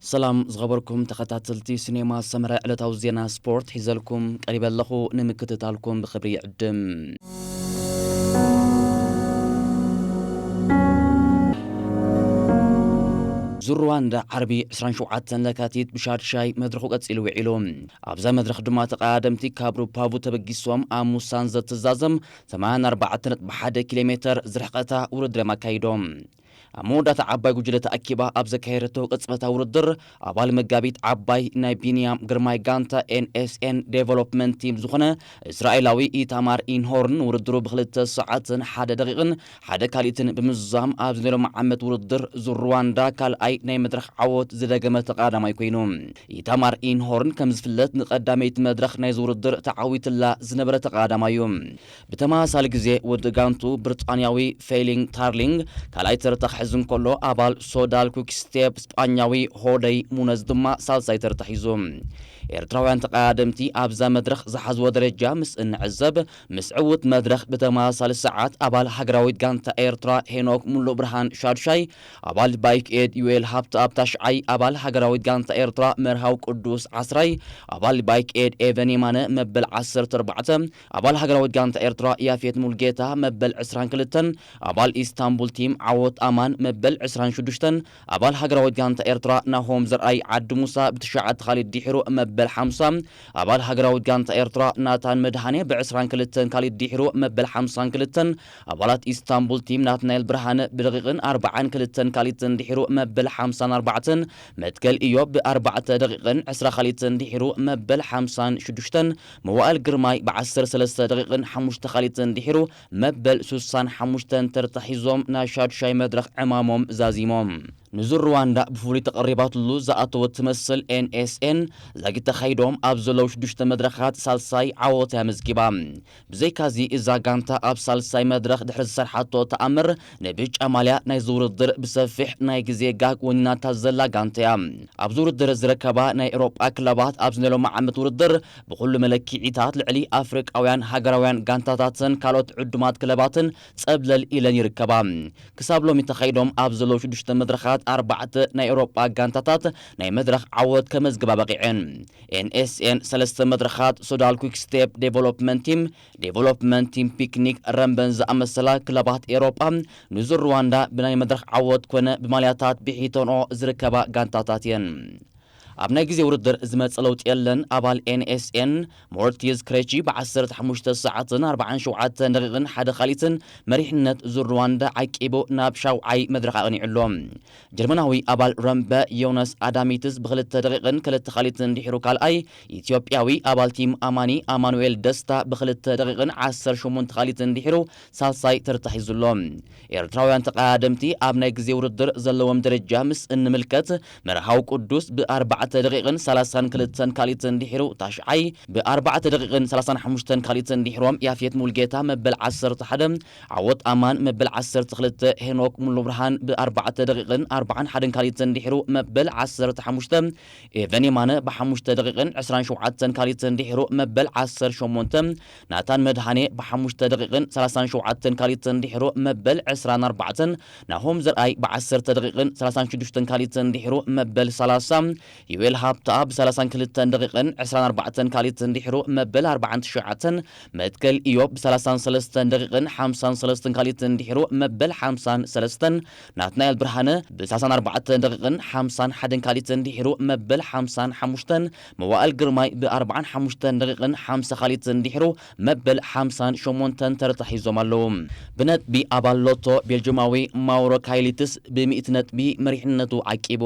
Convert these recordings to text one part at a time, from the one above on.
ሰላም ዝኸበርኩም ተኸታተልቲ ሲኔማ ሰመረ፣ ዕለታዊ ዜና ስፖርት ሒዘልኩም ቀሪበ ኣለኹ። ንምክትታልኩም ብኽብሪ ይዕድም። ዙር ሩዋንዳ ዓርቢ ዕስራን ሸውዓተን ለካቲት ብሻድሻይ መድረኹ ቀጺሉ ውዒሉ። ኣብዛ መድረኽ ድማ ተቐዳደምቲ ካብ ሩፓቡ ተበጊሶም ኣብ ሙሳን ዘተዛዘም ሰማንያን ኣርባዕተ ነጥቢ ሓደ ኪሎ ሜተር ዝርሕቐታ ውድድር እዮም ኣካይዶም። ኣብ መወዳእታ ዓባይ ጉጅለ ተኣኪባ ኣብ ዘካየደቶ ቅጽበታዊ ውድድር፣ ኣባል መጋቢት ዓባይ ናይ ቢንያም ግርማይ ጋንታ ኤን ኤስ ኤን ዴቨሎፕመንት ቲም ዝኾነ እስራኤላዊ ኢታማር ኢንሆርን ውድድሩ ብክልተ ሰዓትን ሓደ ደቂቕን ሓደ ካልኢትን ብምዝዛም ኣብዚ ናይ ሎሚ ዓመት ውድድር ዙር ሩዋንዳ ካልኣይ ናይ መድረኽ ዓወት ዝደገመ ተቐዳዳማይ ኮይኑ። ኢታማር ኢንሆርን ከም ዝፍለጥ ንቐዳመይቲ መድረኽ ናይዚ ውድድር ተዓዊትላ ዝነበረ ተቐዳዳማይ እዩ። ብተመሳሳሊ ግዜ ወዲ ጋንቱ ብሪጣንያዊ ፌሊንግ ታርሊንግ ካልኣይ ተርታ ክሕዝ እንከሎ፣ ኣባል ሶዳል ኩክስቴፕ ስጳኛዊ ሆደይ ሙነዝ ድማ ሳልሳይ ተርታ ሒዙ። ኤርትራውያን ተቐዳደምቲ ኣብዛ መድረኽ ዝሓዝዎ ደረጃ ምስ እንዕዘብ፣ ምስ ዕዉት መድረኽ ብተመሳሳሊ ሰዓት ኣባል ሃገራዊት ጋንታ ኤርትራ ሄኖክ ሙሉ ብርሃን ሻድሻይ፣ ኣባል ባይክ ኤድ ዩኤል ሃብተኣብ ታሽዓይ፣ ኣባል ሃገራዊት ጋንታ ኤርትራ መርሃው ቅዱስ ዓስራይ፣ ኣባል ባይክ ኤድ ኤቨን የማነ መበል ዓሰርተ ኣርባዕተ፣ ኣባል ሃገራዊት ጋንታ ኤርትራ ያፌት ሙልጌታ መበል ዕስራን ክልተን፣ ኣባል ኢስታንቡል ቲም ዓወት ኣማን መበል ዕስራን ሽዱሽተን፣ ኣባል ሃገራዊት ጋንታ ኤርትራ ናሆም ዘርኣይ ዓዲ ሙሳ ብትሽዓተ ካልኢት ድሒሩ መበል ሓምሳ፣ ኣባል ሃገራዊት ጋንታ ኤርትራ ናታን መድሃኔ ብዕስራን ክልተን ካልኢት ድሒሩ መበል ሓምሳን ክልተን፣ ኣባላት ኢስታንቡል ቲም ናትናኤል ብርሃነ ብደቂቕን ኣርባዓን ክልተን ካልኢትን ድሒሩ መበል ሓምሳን ኣርባዕተን፣ መትከል ኢዮብ ብኣርባዕተ ደቂቕን ዕስራ ካልኢትን ድሒሩ መበል ሓምሳን ሽዱሽተን፣ መዋእል ግርማይ ብዓሰርተ ሰለስተ ደቂቕን ሓሙሽተ ካልኢትን ድሒሩ መበል ሱሳን ሓሙሽተን ተርታ ሒዞም ናብ ሻዱሻይ መድረኽ ዕማሞም ዛዚሞም። ንዙር ሩዋንዳ ብፍሉይ ተቐሪባትሉ ዝኣተወት ትመስል ኤን ኤስ ኤን፣ ዛጊት ተኻይዶም ኣብ ዘለዉ ሽዱሽተ መድረኻት ሳልሳይ ዓወት ኣመዝጊባ። ብዘይካዚ እዛ ጋንታ ኣብ ሳልሳይ መድረኽ ድሕሪ ዝሰርሓቶ ተኣምር ንብጫ ማልያ ናይዚ ውድድር ብሰፊሕ ናይ ግዜ ጋግ ወኒናታ ዘላ ጋንታ እያ። ኣብዚ ውድድር ዝርከባ ናይ ኤውሮጳ ክለባት ኣብዚ ናይ ሎሚ ዓመት ውድድር ብኹሉ መለክዒታት ልዕሊ ኣፍሪቃውያን ሃገራውያን ጋንታታትን ካልኦት ዕዱማት ክለባትን ጸብለል ኢለን ይርከባ። ክሳብ ሎሚ ተኻይዶም ኣብ ዘለዉ ሽዱሽተ መድረኻት ኣርባዕተ ናይ ኤውሮጳ ጋንታታት ናይ መድረኽ ዓወት ከመዝግባ በቒዐን። ኤን ኤስ ኤን ሰለስተ መድረኻት ሶዳል ኩክ ስቴፕ ዴቨሎፕመንት ቲም፣ ዴቨሎፕመንት ቲም ፒክኒክ ረምበን ዝኣመሰላ ክለባት ኤውሮጳ ንዙር ሩዋንዳ ብናይ መድረኽ ዓወት ኮነ ብማልያታት ብሒተንኦ ዝርከባ ጋንታታት እየን። ኣብ ናይ ግዜ ውድድር ዝመጸ ለውጢ የለን። ኣባል ኤን ኤስ ኤን ሞርቲዝ ክሬቺ ብዓሰርተ ሓሙሽተ ሰዓትን ኣርባዓን ሸውዓተን ደቂቕን ሓደ ካልኢትን መሪሕነት ዙር ሩዋንዳ ዓቂቡ ናብ ሻውዓይ መድረኽ ኣቕኒዑ ኣሎ። ጀርመናዊ ኣባል ረምበ ዮናስ ኣዳሚትስ ብክልተ ደቂቕን ክልተ ካልኢትን ድሒሩ ካልኣይ፣ ኢትዮጵያዊ ኣባል ቲም ኣማኒ ኣማኑኤል ደስታ ብክልተ ደቂቕን ዓሰርተ ሸሞንተ ካልኢትን ድሒሩ ሳልሳይ ተርታ ሒዙ ኣሎ። ኤርትራውያን ተቐዳደምቲ ኣብ ናይ ግዜ ውድድር ዘለዎም ደረጃ ምስ እንምልከት፣ መርሃው ቅዱስ ብኣርባዕተ ደቂቕን ሰላሳን ክልተን ካልኢትን ድሒሩ ታሽዓይ፣ ብኣርባዕተ ደቂቕን ሰላሳን ሓሙሽተን ካልኢትን ድሒሮም ያፌት ሙልጌታ መበል ዓሰርተ ሓደ፣ ዓወት ኣማን መበል ዓሰርተ ክልተ፣ ሄኖክ ሙሉ ብርሃን ብኣርባዕተ ደቂቕን ኣርባዓን ሓደን ካልኢትን ድሒሩ መበል ዓሰርተ ሓሙሽተ፣ ኤቨን የማነ ብሓሙሽተ ደቂቕን ዕስራን ሸውዓተን ካልኢትን ድሒሩ መበል ዓሰርተ ሸሞንተ፣ ናታን መድሃኔ ብሓሙሽተ ደቂቕን ሰላሳን ሸውዓተን ካልኢትን ድሒሩ መበል ዕስራን ኣርባዕተን፣ ናሆም ዘርኣይ ብዓሰርተ ደቂቕን ሰላሳን ሽዱሽተን ካልኢትን ድሒሩ መበል ሰላሳ፣ ዩኤል ሃብተኣብ ብሰላሳን ክልተን ደቂቕን ዕስራን ኣርባዕተን ካልኢትን ድሒሩ መበል ኣርባዓን ትሽዓተን፣ መትከል ኢዮብ ብሰላሳን ሰለስተን ደቂቕን ሓምሳን ሰለስተን ካልኢትን ድሒሩ መበል ሓምሳን ሰለስተን፣ ናትናኤል ብርሃነ ብሰላሳን ኣርባዕተን ደቂቕን ሓምሳን ሓደን ካልኢትን ድሒሩ መበል ሓምሳን ሓሙሽተን፣ መዋእል ግርማይ ብኣርባዓን ሓሙሽተን ደቂቕን ሓምሳ ካልኢትን ድሒሩ መበል ሓምሳን ሸሞንተን ተርታ ሒዞም ኣለዉ። ብነጥቢ ኣባል ሎቶ ቤልጅማዊ ማውሮ ካይሊትስ ብሚእቲ ነጥቢ መሪሕነቱ ዓቂቡ።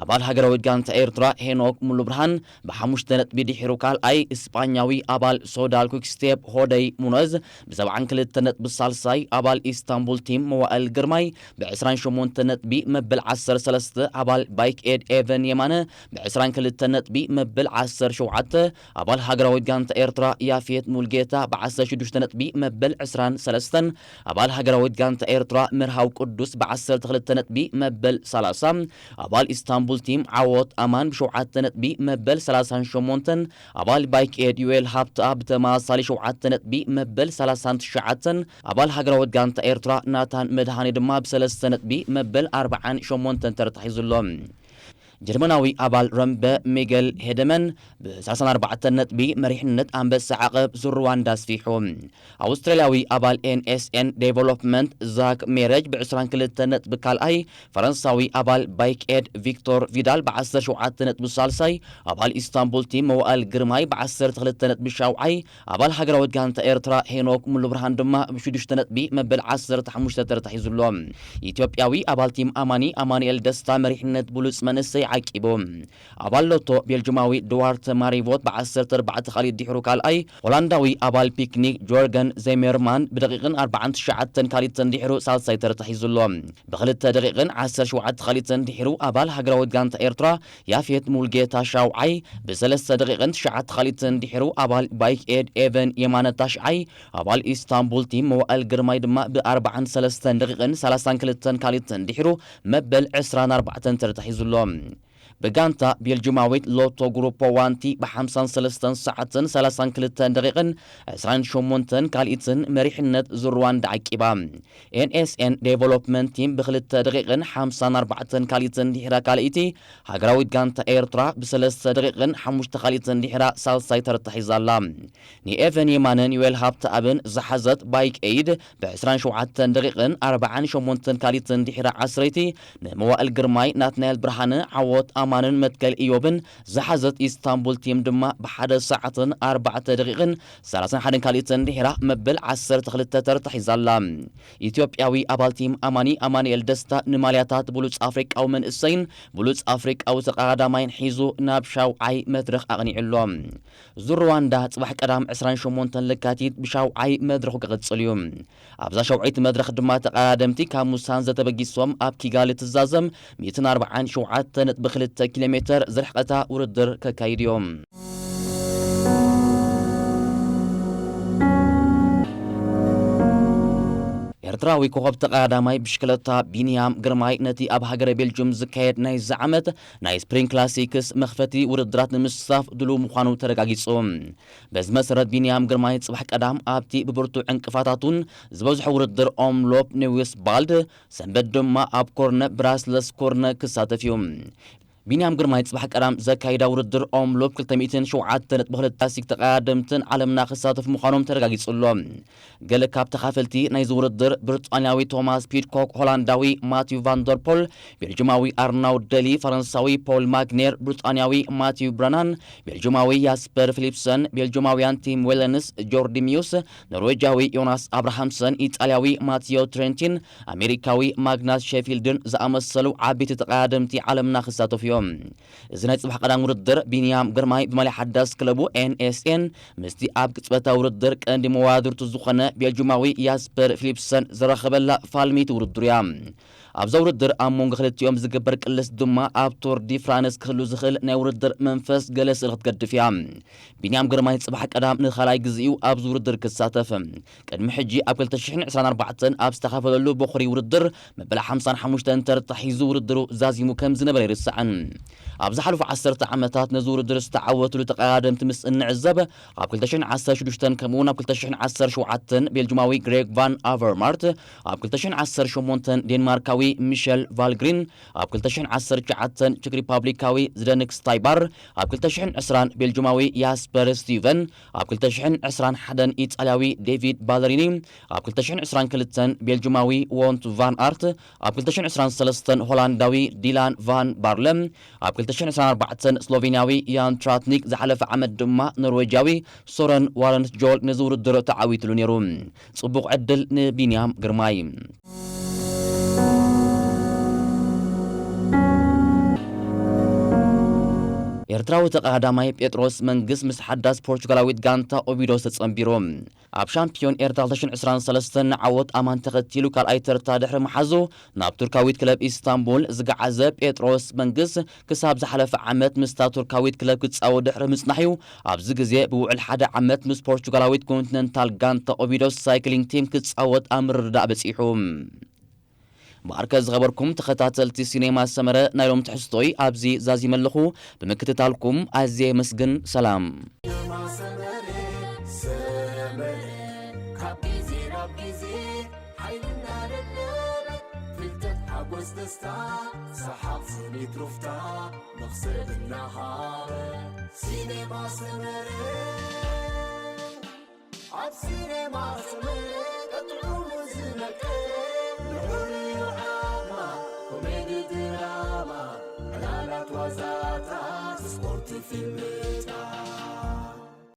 ኣባል ሃገራዊት ጋንታ ኤርትራ ሄኖክ ሙሉ ብርሃን ብሓሙሽተ ነጥቢ ድሒሩ ካልኣይ፣ እስጳኛዊ ኣባል ሶዳል ኩክስቴፕ ሆደይ ሙኖዝ ብሰብዓን ክልተ ነጥቢ ሳልሳይ፣ ኣባል ኢስታንቡል ቲም መዋእል ግርማይ ብዕስራን ሸሞንተ ነጥቢ መበል ዓሰርተ ሰለስተ፣ ኣባል ባይክ ኤድ ኤቨን የማነ ብዕስራን ክልተ ነጥቢ መበል ዓሰርተ ሸውዓተ፣ ኣባል ሃገራዊት ጋንታ ኤርትራ ያፌት ሙልጌታ ብዓሰርተ ሽዱሽተ ነጥቢ መበል ዕስራን ሰለስተን፣ ኣባል ሃገራዊት ጋንታ ኤርትራ መርሃው ቅዱስ ብዓሰርተ ክልተ ነጥቢ መበል ሰላሳ፣ ኣባል ኢስታንቡል ቲም ዓወት ኣማን ብሸውዓተ ነጥቢ መበል ሰላሳን ሸሞንተን፣ ኣባል ባይክ ኤድ ዩኤል ሃብተኣ ብተመሳሳሊ ሸውዓተ ነጥቢ መበል ሰላሳን ትሽዓተን፣ ኣባል ሃገራዊት ጋንታ ኤርትራ ናታን መድሃኔ ድማ ብሰለስተ ነጥቢ መበል ኣርባዓን ሸሞንተን ተርታ ሒዙ ኣሎ። ጀርመናዊ ኣባል ረምበ ሚገል ሄደመን ብ ሰላሳን ኣርባዕተን ነጥቢ መሪሕነት ኣንበሳ ዓቐብ ዙር ሩዋንዳ ኣስፊሑ። ኣውስትራልያዊ ኣባል ኤንኤስኤን ዴቨሎፕመንት ዛክ ሜረጅ ብ ዕስራን ክልተን ነጥቢ ካልኣይ፣ ፈረንሳዊ ኣባል ባይክ ኤድ ቪክቶር ቪዳል ብ ዓሰርተ ሸውዓተ ነጥቢ ሳልሳይ፣ ኣባል ኢስታንቡል ቲም መዋእል ግርማይ ብ ዓሰርተ ክልተ ነጥቢ ሻውዓይ፣ ኣባል ሃገራዊት ጋንታ ኤርትራ ሄኖክ ሙሉብርሃን ድማ ብ ሽዱሽተ ነጥቢ መበል ዓሰርተ ሓሙሽተ ተርታ ሒዙ ኣሎ። ኢትዮጵያዊ ኣባል ቲም ኣማኒ ኣማኑኤል ደስታ መሪሕነት ብሉጽ መንእሰይ ዓቂቡ። ኣባል ሎቶ ቤልጅማዊ ድዋርተ ማሪቮት ብ ዓሰርተ ኣርባዕተ ካልኢት ድሕሩ ካልኣይ፣ ሆላንዳዊ ኣባል ፒክኒክ ጆርገን ዜሜርማን ብደቂቕን ኣርባዓን ትሽዓተን ካልኢትን ድሕሩ ሳልሳይ ተርታ ሒዙ ኣሎ። ብክልተ ደቂቕን ዓሰርተ ሸውዓተ ካልኢትን ድሕሩ ኣባል ሃገራዊት ጋንታ ኤርትራ ያፌት ሙልጌታ ሻውዓይ፣ ብሰለስተ ደቂቕን ትሽዓተ ካልኢትን ድሕሩ ኣባል ባይክ ኤድ ኤቨን የማነ ታሽዓይ፣ ኣባል ኢስታንቡል ቲም መዋእል ግርማይ ድማ ብ ኣርባዓን ሰለስተን ደቂቕን ሰላሳን ክልተን ካልኢትን ድሕሩ መበል ዕስራን ኣርባዕተን ተርታ ሒዙ ኣሎ። ብጋንታ ቤልጅማዊት ሎቶ ግሩፖ ዋንቲ ብ ሓምሳን ሰለስተን ሰዓትን ሰላሳን ክልተን ደቂቕን ዕስራን ሸሞንተን ካልኢትን መሪሕነት ዙር ሩዋንዳ ዓቂባ። ኤንኤስኤን ዴቨሎፕመንት ቲም ብክልተ ደቂቕን ሓምሳን ኣርባዕተን ካልኢትን ድሕራ ካልኢቲ፣ ሃገራዊት ጋንታ ኤርትራ ብሰለስተ ደቂቕን ሓሙሽተ ካልኢትን ድሕራ ሳልሳይ ተርታ ሒዛ ኣላ። ንኤቨን የማነን ዮኤል ሃብተኣብን ዝሓዘት ባይክ ኤይድ ብ ዕስራን ሸውዓተን ደቂቕን ኣርባዓን ሸሞንተን ካልኢትን ድሕራ ዓስረይቲ፣ ንመዋእል ግርማይ፣ ናትናኤል ብርሃነ፣ ዓወት ኣማንን መትከል ኢዮብን ዝሓዘት ኢስታንቡል ቲም ድማ ብሓደ ሰዓትን ኣርባዕተ ደቂቕን ሰላሳን ሓደን ካልኢትን ድሕራ መበል ዓሰርተ ክልተ ተርታ ሒዛ ኣላ። ኢትዮጵያዊ ኣባል ቲም ኣማኒ ኣማኑኤል ደስታ ንማልያታት ብሉጽ ኣፍሪቃዊ መንእሰይን ብሉጽ ኣፍሪቃዊ ተቐዳዳማይን ሒዙ ናብ ሻውዓይ መድረኽ ኣቕኒዑ ኣሎ። ዙር ሩዋንዳ ጽባሕ ቀዳም ዕስራን ሸሞንተን ለካቲት ብሻውዓይ መድረኹ ክቕጽል እዩ። ኣብዛ ሻውዓይቲ መድረኽ ድማ ተቐዳደምቲ ካብ ሙሳንዘ ተበጊሶም ኣብ ኪጋሊ ትዛዘም ሚእትን ኣርባዓን ሸውዓተ ነጥቢ ክልተ ኪሎ ሜተር ዝርሕቐታ ውድድር ከካይዱ እዮም። ኤርትራዊ ኮኸብ ተቐዳዳማይ ብሽክለታ ቢንያም ግርማይ ነቲ ኣብ ሃገረ ቤልጅም ዝካየድ ናይዚ ዓመት ናይ ስፕሪንግ ክላሲክስ መኽፈቲ ውድድራት ንምስታፍ ድሉው ምዃኑ ተረጋጊጹ። በዚ መሰረት ቢንያም ግርማይ ጽባሕ ቀዳም ኣብቲ ብብርቱዕ ዕንቅፋታቱን ዝበዝሖ ውድድር ኦምሎፕ ኒውስ ባልድ፣ ሰንበት ድማ ኣብ ኮርነ ብራስለስ ኮርነ ክሳተፍ እዩ። ቢንያም ግርማይ ጽባሕ ቀዳም ዘካይዳ ውድድር ኦምሎፕ ክልተ ሚእትን ሸውዓተ ነጥቢ ክልተ ክላሲክ ተቐዳደምትን ዓለምና ክሳተፍ ምዃኖም ተረጋጊጹ ኣሎ። ገለ ካብ ተኻፈልቲ ናይዚ ውድድር ብሪጣንያዊ ቶማስ ፒድኮክ፣ ሆላንዳዊ ማቲው ቫንደርፖል፣ ቤልጅማዊ ኣርናውድ ደሊ፣ ፈረንሳዊ ፖል ማግኔር፣ ብሪጣንያዊ ማቲው ብረናን፣ ቤልጅማዊ ያስፐር ፊሊፕሰን፣ ቤልጅማውያን ቲም ዌለንስ፣ ጆርዲ ሚዩስ፣ ኖርዌጃዊ ዮናስ ኣብርሃምሰን፣ ኢጣልያዊ ማቲዮ ትሬንቲን፣ ኣሜሪካዊ ማግናስ ሼፊልድን ዝኣመሰሉ ዓበይቲ ተቐዳደምቲ ዓለምና ክሳተፉ እዮም። እዚ ናይ ጽባሕ ቀዳም ውድድር ቢንያም ግርማይ ብማልያ ሓዳስ ክለቡ ኤንኤስኤን ምስቲ ኣብ ቅጽበታዊ ውድድር ቀንዲ መዋድርቱ ዝኾነ ቤልጅማዊ ያስፐር ፊሊፕሰን ዝረኸበላ ፋልሚቲ ውድድር እያ። ኣብዛ ውድድር ኣብ መንጎ ክልቲኦም ዝግበር ቅልስ ድማ ኣብ ቶር ዲ ፍራንስ ክህሉ ዝኽእል ናይ ውድድር መንፈስ ገለ ስእሊ ክትገድፍ እያ። ቢንያም ግርማይ ጽባሕ ቀዳም ንኻልኣይ ግዜኡ ኣብዚ ውድድር ክሳተፍ። ቅድሚ ሕጂ ኣብ ክልተ ሽሕን ዕስራን ኣርባዕተን ኣብ ዝተኻፈለሉ በኹሪ ውድድር መበል ሓምሳን ሓሙሽተን ተርታ ሒዙ ውድድሩ ዛዚሙ ከም ዝነበረ ይርስዕን። ኣብ ዝሓለፉ ዓሰርተ ዓመታት ነዚ ውድድር ዝተዓወትሉ ተቐዳደምቲ ምስ እንዕዘብ፣ ኣብ ክልተ ሽሕን ዓሰርተ ሽዱሽተን ከምኡውን ኣብ ክልተ ሽሕን ዓሰርተ ሸውዓተን ቤልጅማዊ ግሬግ ቫን ኣቨርማርት፣ ኣብ ክልተ ሽሕን ዓሰርተ ሸሞንተን ዴንማርካዊ ሚሸል ቫልግሪን፣ ኣብ ክልተ ሽሕን ዓሰርተ ትሽዓተን ቼክ ሪፓብሊካዊ ዝደንክ ስታይባር፣ ኣብ ክልተ ሽሕን ዕስራን ቤልጅማዊ ያስፐር ስቲቨን፣ ኣብ ክልተ ሽሕን ዕስራን ሓደን ኢጣልያዊ ዴቪድ ባለሪኒ፣ ኣብ ክልተ ሽሕን ዕስራን ክልተን ቤልጅማዊ ዎንት ቫን ኣርት፣ ኣብ ክልተ ሽሕን ዕስራን ሰለስተን ሆላንዳዊ ዲላን ቫን ባርለ፣ ኣብ ክልተ ሽሕን ዕስራን ኣርባዕተን ስሎቬንያዊ ያን ትራትኒክ፣ ዝሓለፈ ዓመት ድማ ኖርዌጃዊ ሶረን ዋረንት ጆል ነዚ ውድድር ተዓዊትሉ ነይሩ። ጽቡቕ ዕድል ንቢንያም ግርማይ። ኤርትራዊ ተቐዳዳማይ ጴጥሮስ መንግስ ምስ ሓዳስ ፖርቹጋላዊት ጋንታ ኦቪዶ ተጸንቢሩ። ኣብ ሻምፒዮን ኤርትራ ክልተ ሽሕን ዕስራን ሰለስተን ንዓወት ኣማን ተኸቲሉ ካልኣይ ተርታ ድሕሪ ምሓዙ፣ ናብ ቱርካዊት ክለብ ኢስታንቡል ዝገዓዘ ጴጥሮስ መንግስ፣ ክሳብ ዝሓለፈ ዓመት ምስታ ቱርካዊት ክለብ ክጻወት ድሕሪ ምጽናሕ'ዩ፣ ኣብዚ ግዜ ብውዕል ሓደ ዓመት ምስ ፖርቹጋላዊት ኮንቲነንታል ጋንታ ኦቪዶ ሳይክሊንግ ቲም ክጻወት ኣብ ምርድዳእ በጺሑ። ብኣርከ ዝኸበርኩም ተኸታተልቲ ሲኔማ ሰመረ፣ ናይ ሎም ትሕዝቶይ ኣብዚ ዛዚመ ኣለኹ። ብምክትታልኩም ኣዝየ የመስግን። ሰላም። ሰመረ፣ ካብ ግዜ ናብ ግዜ ሓይልና ለለበ፣ ፍልጠት ሓጎ ሓጎስ ደስታ፣ ሰሓቕ ስኒት ሩፍታ፣ መኽሰብ እናሃበ። ሲኔማ ሰመረ፣ ኣብ ሲኔማ ሰመረ፣ ቀጥዑ ዝመቀ። ልዑል እዩ ዓቕማ፣ ኮሜዲ ድራማ፣ ዕላላት ዋዛታት፣ ስፖርት ፊልም።